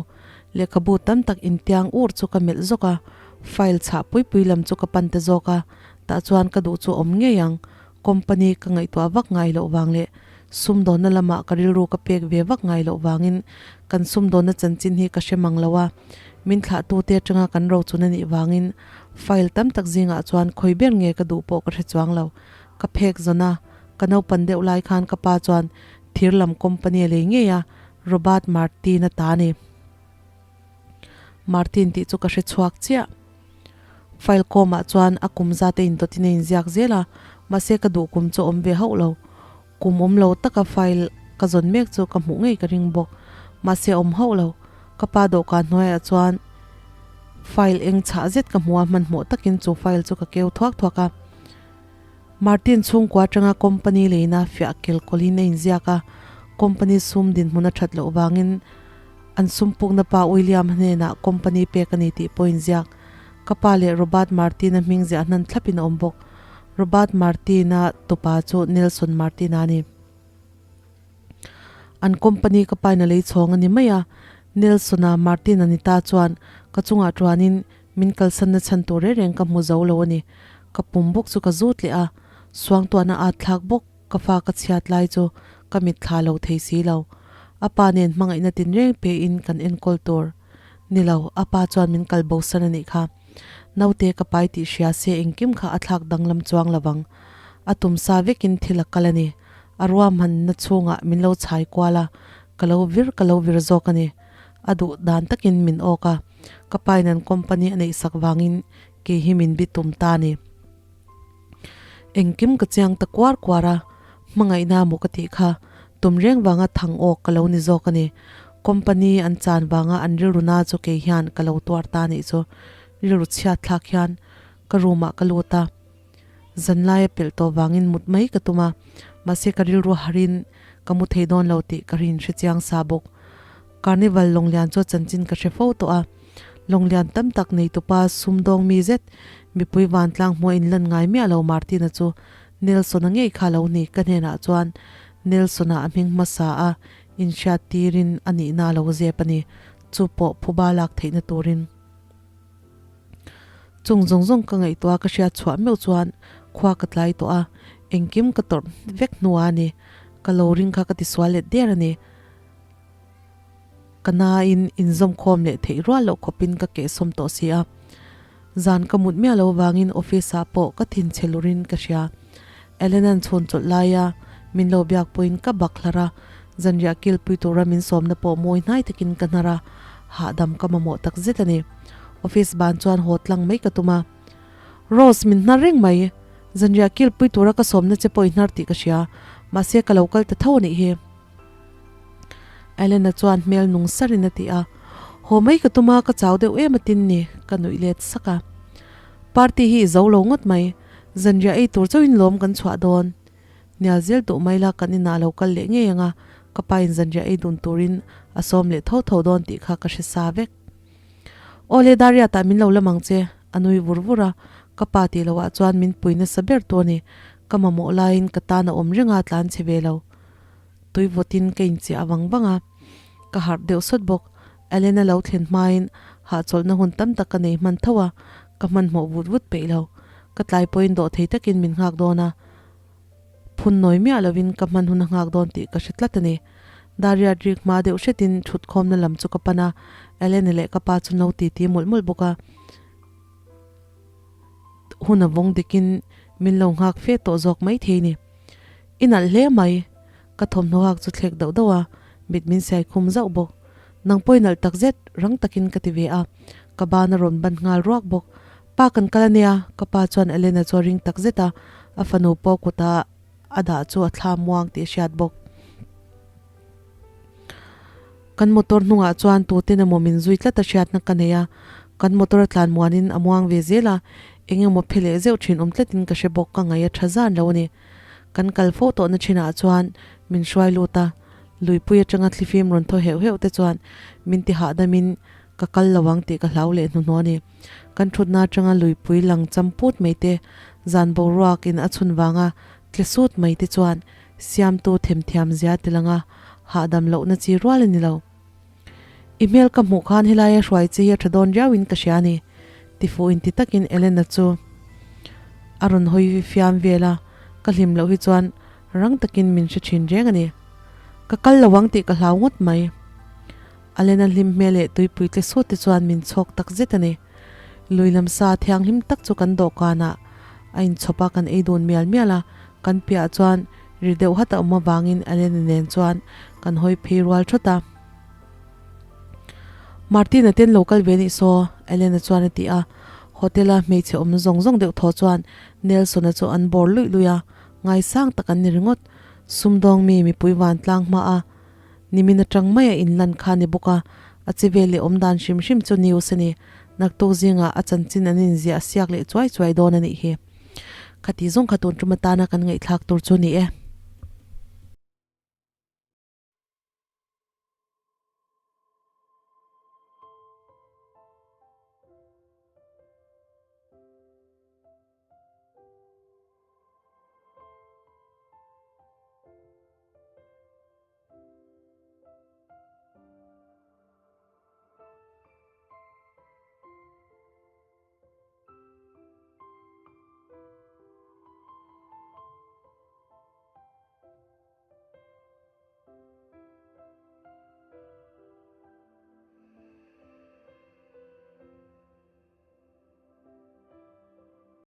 Lehkhabu tam tak intiang ur chu ka melh zawk a, file chhah pui pui lam chu ka pan ta zawk a, tah chuan ka duh chu awm ngei ang. Company ka ngaihtuah vak ngai loh vang leh sumdawnna lamah ka rilru ka pek ve vak ngai loh vangin kan sumdawnna chanchin hi ka hre mang lo a, min thlahtute atanga kan rochun a nih vangin file tam tak zingah chuan khawi ber nge ka duh pawh ka hre chuang lo. Ka phek zawn a, ka naupan deuh lai khan ka pa chuan thir lam company a lei ngei a, Robert Martin a ta a ni. Martin tih chu ka hre chhuak chiah. File kawmah chuan a kum zat a indawtin a inziak zel a, mahse ka duh kum chu a awm ve hauh lo. Kum awm lo taka file ka zawn mek chu ka hmuh ngei ka ring bawk. Mahse a awm hauh lo. Ka pa dawhkan hnuaiah chuan file eng chhah zet ka hmu a, hmanhmawh takin chu file chu ka keu thuak thuak a. Martin chhungkua atanga company leina fiah kel kawlhin a inziak a, company sum dinhmun a that loh vangin an sum pukna pa William hnenah company pek a ni tih pawh a inziak. Ka pa leh Robert Martin-a hming ziah hnan thlapin a awm bawk. Robert Martin-a tupa chu Nelson Martin-a a ni. An company ka pain a lei chhawng a ni mai a, Nelson-a Martin-a ni ta chuan ka chungah tuanin Min kalsanna chhan tur reng reng ka hmu zo lo a ni. Ka pum bawk chu ka zut leh a, suangtuahna at thlak bawk ka fa ka chhiat lai chu ka mit thla lo thei si lo. A pa nen hmangaihna tinreng pein kan enkawl tur. Ni lo, a pa chuan min kal bosan a nih kha. Naute ka pai tih hria se engkim kha a thlak danglam chuang lo vang. A tum sa vekin thil a kal a ni. A ruahmanna chhungah min lo chhai kual a, ka lo vir ka lo vir zawk a ni. A duh dan takin min awk a, ka pain an company a neih sak vangin kei hi min bi tum ta a ni. Engkim ka chiang ta kuar kuar a, hmangaihna maw ka tih kha tum reng vanga thang awk ka lo ni zawk a ni. Company an chan vanga an rilru na chu kei hian ka lo tuar ta nih chu rilru chhiat thlak hian ka room ah ka lut a. Zanlai a pelh tawh vangin mut mai ka tum a, mahse ka rilru harin ka mu thei dawn lo tih ka rin hre chiang sa bawk. Carnival lawnglian chu a chanchin ka hre fo tawh a, lawnglian tam tak nei tupa sumdawng mi zet mipui vantlang hmuh a inlan ngai miah lo Martina chu Nelson-a ngei kha lo ni ka hnenah chuan Nelson-a a hming hmasa a inhriat tirin a nihna a lo zep a ni, chu pawh phuba lak theihna turin. Chung zawng zawng ka ngaihtuah ka hriat chhuah meuh chuan khua ka tlai tawh a, engkim ka tawrh vek hnuah a ni, ka lo ring kha ka tisual let der a ni. Ka nain inzawmkhawm leh theih rual loh khawpin ka kehsawm tawh si a. Zan ka mut miah lo vangin office ah pawh ka thinchhe lurin ka hria. Ellen-a'n chhun chawlh laia min lo biak pawhin ka bak hlar a, zanriah kilpui tura min sawmna pawh mawi hnai takin ka hnar a, hahdam ka mamawh tak zet a ni. Office ban chuan haw tlang mai ka tum a. Rose, min hnar reng mai. Zanriah kilpui tura ka sawmna che pawh i hnar tih ka hria, mahse ka lo kal ta tho a nih hi. Elena chuan hmel nung sarin a ti a, Haw mai ka tum a, ka chau deuh em atin ni, ka nuih let sak a. Party hi i zo lo ngawt mai, zanriah ei tur chauhin lawm kan chhuah dawn. Nial zel duh mai la kan inah a lo kal leh ngei ang a, ka pa in zanriah ei dun turin a sawm leh tho tho dawn tih kha ka hre sa vek. Aw le Dariat-ah min lo lam ang che, a nui vur vur a, ka pa tih loh ah chuan min pui nasa ber tu a ni, ka mamawh laiin ka tan a awm reng a tlan chhe ve lo. Tui vawtin ka inchiah vang vang a, ka harh deuh sawt bawk. Elena lo thlen hmain hahchawlhna hun tam tak ka nei hman tho a, ka hmanhmawh vut vut peih lo. Ka tlai pawhin dawh thei takin min nghak dawn a, phun nawi miah lovin ka hman hun a nghak dawn tih ka hre tlat a ni. Dariat rik hma deuh hretin thutkhawmna lam chu ka pan a, Elena leh ka pa chu no titi mawlh mawlh bawk a. Hun a vawng dikin min lo nghak fe tawh zawk mai thei ni. I nalh hle mai. Ka thawmhnaw hak chu thlek dauh dauh a, mit min siai khum zauh bawk. Nang pawh i nalh tak zet, rang takin ka ti ve a. Ka ban a rawn ban nghal ruak bawk. Pa kan kal a nia, ka pa chuan Elena chu a ring tak zet a, a fanu pawh kuta a dah chu a thla muang tih a hriat bawk. Kan motor hnungah chuan tuten emaw min zui tlat a hriatna ka nei a, kan motor a tlan muanin a muang ve zel a, eng emaw phe leh zeuh thin awm tlatin ka hre bawk ka ngaih a tha zan lo a ni. Kan kal fo tawhna thinah chuan min hruai lut a, luipui atanga thlifim rawn thaw heuh heuh te chuan min ti hahdamin ka kal lo ang tih ka hlau leh hnuhnawh a ni. Kan thutna atanga luipui lang cham put mai te, zan boruak in a chhun vanga tle sut mai te chuan siamtu themthiam zia ti langa hahdam lohna chi rual a ni lo. I hmel ka hmuh khan helaia hruai che hi a tha dawn riau in ka hria a ni, tifuh inti takin Elena chu a rawn hawi fiam vel a, ka hlim loh hi chuan rang takin min hre thin reng a ni. Ka kal lo ang tih ka hlau ngawt mai. Alena hlim hmel leh tuipui tle sut te chuan min chhawk tak zet a ni. Lui lam sa thianghlim tak chu kan dawhkanah a inchhawp a, kan ei dun mial mial a, kan piahah chuan ri deuh hat a awm avangin Alena nen chuan kan hawi phei rual thawt a. Martin-a ten lo kal ve nih saw, Elena chuan a ti a. Hotel-a hmeichhe awm zawng zawng deuh thaw chuan Nelson-a chu an bawr luih luih a, ngaisang tak an ni ringawt. Sumdawng mi mipui vantlang hma a nimin atang maia inlan kha a ni bawk a, a che vel leh awm dan hrim hrim chu news a ni. Naktuk zingah a chanchin an inziah siak leh chuai chuai dawn a nih hi. Khati zawng kha tun tum atana kan ngaihthlak tur chu a ni e.